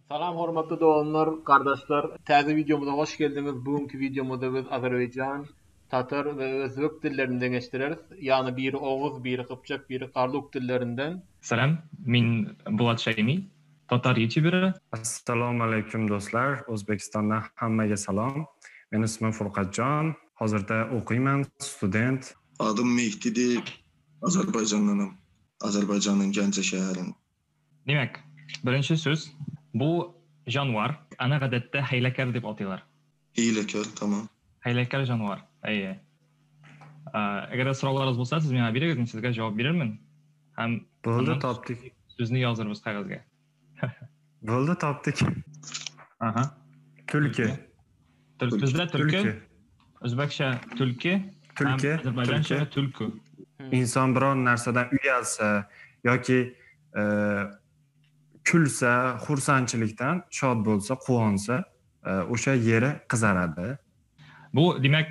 Salam hormatly doganlar, kardeşler. Täze videomuza hoş geldiniz. Bugünkü videomuzda biz Azerbaycan, Tatar ve Özbek dillerini deňeşdireris. Yani biri Oğuz, biri Gypjak, biri Karluk dillerinden. Salam, men Bulat Shaymi, tatar youtuberi. Assalomu alaykum do'stlar. O'zbekistondan hammaga salom. Meni ismim Furqatjon. Hozirda o'qiyman, student. Adım Mehdidir. Azerbaycandanam. Azerbaycanın Gəncə şəhərinin. Demak, birinchi so'z bu jonivor. Ana odatda haylakar deb ataylar. Hiyləkar, tamam. Haylakar jonivor. Әйе. Agar so'rovlaringiz bo'lsa, siz menga beringiz, men sizga javob berarman. Ham Bo'ldi, topdik. So'zni yozirmiz qog'ozga. Bo'ldi, topdik. Aha. Tulki. Bizda tulki. O'zbekcha tulki, tulki, Azerbayjoncha tulku. Inson biron narsadan uyalsa yoki kulsa, xursandchilikdan shod bo'lsa, quvonsa, o'sha yeri qizaradi. Bu demak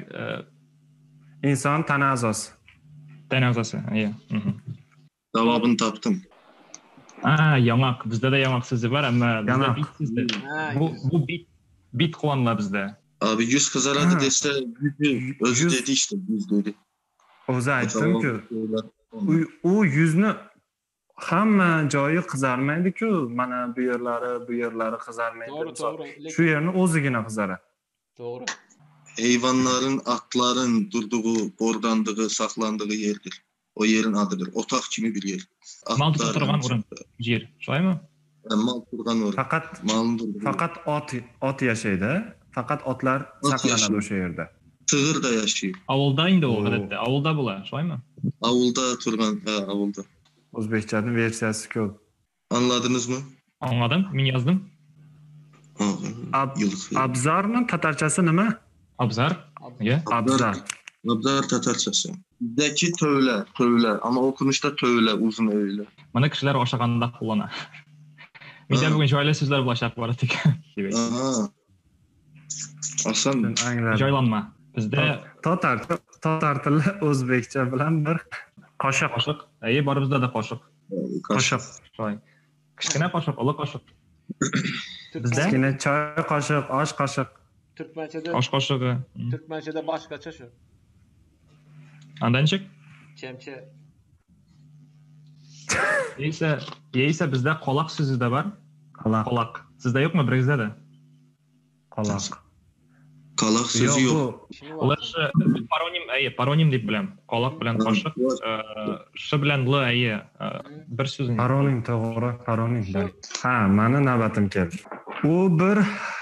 inson tana a'zosi. Tana a'zosi, iya. Javobini topdim. Yong'oq. Bizda da yong'oq so'zi bor, ammo bizda bit so'zi. Bu bit quvonlar bizda. Abi yüz kızaradi desa, o'zi dedi işte, yüz dedi. O'zi aytdim-ku. U yuzni hamma joyi qizarmaydi-ku. Mana bu yerlari, bu yerlari qizarmaydi. To'g'ri, to'g'ri. Shu yerni o'zigina qizaradi. To'g'ri. Heyvanların, atların durduğu, bordandığı, saklandığı yerdir. O yerin adıdır. Otaq kimi bir yer. Mal turgan o'rin, yer. Shundaymi? Mal turgan o'rin. Faqat ot yashaydi. Faqat otlar saqlanadi o'sha yerda. Sığır da yaşayır. Avulda indi o odatda. Avulda bo'lar, shundaymi? Avulda turgan, ha, avulda. O'zbekchaning versiyasi ko'p. Anladınız mı? Anladım, men yazdım. Abzarning tatarchasi nima? Abzar. Abzar. Abzar tatarchasi. Bizdagi tövlə, tövlə, amma okunuşda tövlə, uzun öyle. Mana kishilar oshag'anda qo'llana. Menda bugun joyli so'zlar bo'lashaq bor edik. Aha. Asan joylanma. Bizda tatar tili o'zbekcha bilan bir qoshiq. Qoshiq. Ay, bor bizda da qoshiq. Qoshiq. Kichkina qoshiq, uliq qoshiq. Bizda kichkina choy qoshiq, osh qoshiq. Türkmençede osh qoshig'i. Türkmençede boshqacha shu. Andanchik? Chemche. Yeysa bizda qoloq so'zi da bor. Qoloq. Sizda yo'qmi biringizda da? Qoloq. Qaloq so'zi yo'q. Ular paronim, ay, paronim deb bilam. Qoloq bilan qoshiq, sh bilan l, ay, bir so'z. Paronim to'g'ri, paronim. Ha, meni navbatim keldi. U bir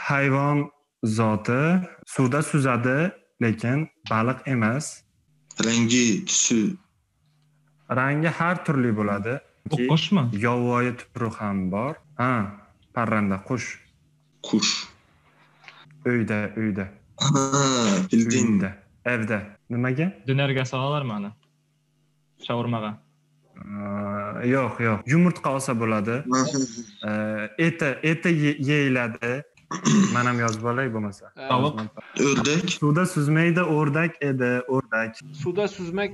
hayvon zoti, suvda suzadi, lekin baliq emas. Rangi, tusi. Rangi har turli bo'ladi. Bu qushmi? Yovvoyi turi ham bor. Ha, parranda, qush. Qush. Uyda, uyda. Ha, bildim. Uyda, evda. Nimaga? Dönerga solalarmi ani? Shaurmaga. Yo'q, yo'q. Yumurtqa olsa bo'ladi. Eti yeyiladi. Men ham yozib olay bo'lmasa. Tovuq. O'rdak. Suvda suzmaydi, o'rdak edi, o'rdak. Suvda suzmak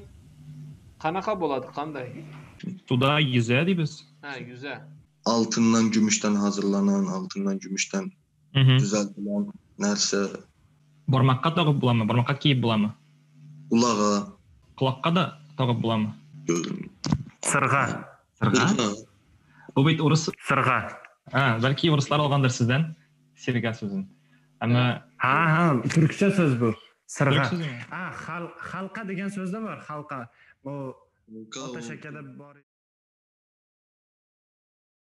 qanaqa bo'ladi, qanday? Suvda yuza deymiz. Ha, yuza. Altından, gümüşdən hazırlanan, altından, gümüşdən düzəltilən narsa. Barmoqqa taqib bo'ladimi? Barmoqqa kiyib bo'ladimi? Qulog'a. Quloqqa da taqib bo'ladimi? Sirg'a. Sirg'a? Bu bit o'ris sirg'a. Ha, balki o'rislar olgandir sizdan. Sirg'a so'zini. Ammo ha, ha, turkcha so'z bu. Sirg'a. Ha, xalqa degan so'zda bor, xalqa. Bu ota shakada bor.